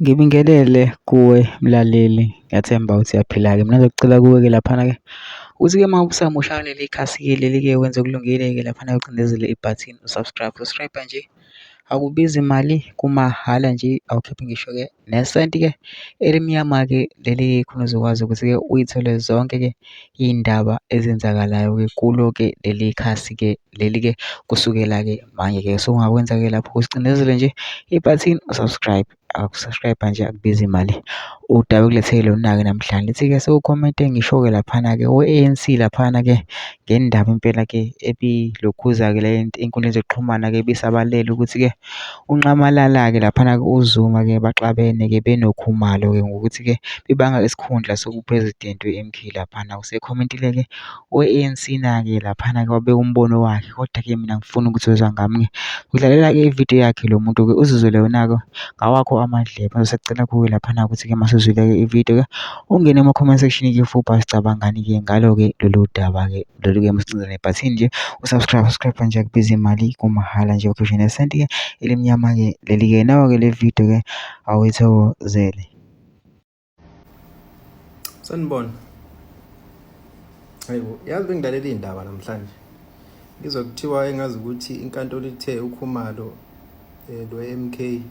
Ngibingelele kuwe mlaleli, ngiyathemba ukuthi uyaphila-ke. Mina ngizocela kuwe-ke laphana-ke ukuthi-ke uma usamusha kuleli khasi-ke leli-ke wenze okulungile-ke laphana ucindezele ibhathini u-subscribe. Subscribe nje akubizi imali, kumahhala nje, awukhiphi ngisho-ke nesenti-ke elimnyama-ke leli khona uzokwazi ukuthi-ke uy'thole zonke-ke iy'ndaba ezenzakalayo-ke kulo-ke leli khasi-ke leli-ke kusukela-ke manje-ke. So ungakwenza-ke lapho usicindezele nje ibhathini u-subscribe. Subscribe nje akubizi imali. Udaba ekuletheke lona-ke namhlanje lithi-ke sewukhomente ngisho-ke laphana-ke we-ANC laphana-ke ngendaba impela-ke ebilokhuza-ke le ey'nkundleni zokuxhumana-ke ibisabalele ukuthi-ke uNxamalala-ke laphana-ke uZuma-ke baxabene-ke benokhumalo-ke ngokuthi-ke bebanga isikhundla sobupresidenti we-MK laphana. Usekhomentile-ke we-ANC na-ke laphana-ke wabeka umbono wakhe, kodwa-ke mina ngifuna ukuthi uzwa ngami-ke udlalela-ke ividiyo yakhe lo muntu-ke uzizwele yona-ke ngawakho amadlebe. Ngisacela kuwe laphana ukuthi-ke masuzwile-ke ividiyo-ke ungene ema-comment section-ke futhi basicabangani-ke ngalo-ke lolu daba-ke lolu-ke masicindezele nebhathini nje u-subscribe. Subscribe nje akubizi imali, kumahhala nje ukhiphe nesenti-ke elimnyama-ke leli-ke nawe-ke le video-ke awuyithokozele. Sanibona. Hayibo, yazi bengilalela iy'ndaba namhlanje. Ngizwa kuthiwa engazi ukuthi inkantolo ithe uKhumalo lo MK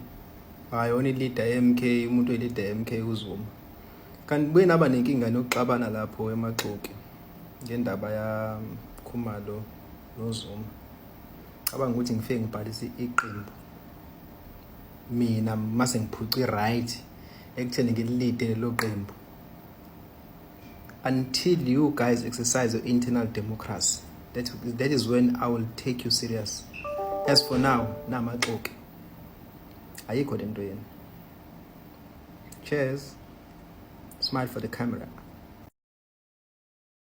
ayona i-leader MK, umuntu we-leader MK uZuma. Kanti buye naba nenkinga nokuxabana lapho eMaxoki ngendaba ya Khumalo noZuma. Cabanga ukuthi ngifike ngibhalise iqembu mina mase ngiphuca i-right ekutheni ngililide lo qembu until you guys exercise your internal democracy. That is when I will take you serious. As for now, namaxoki ayikho lento yena. Cheers. Smile for the camera.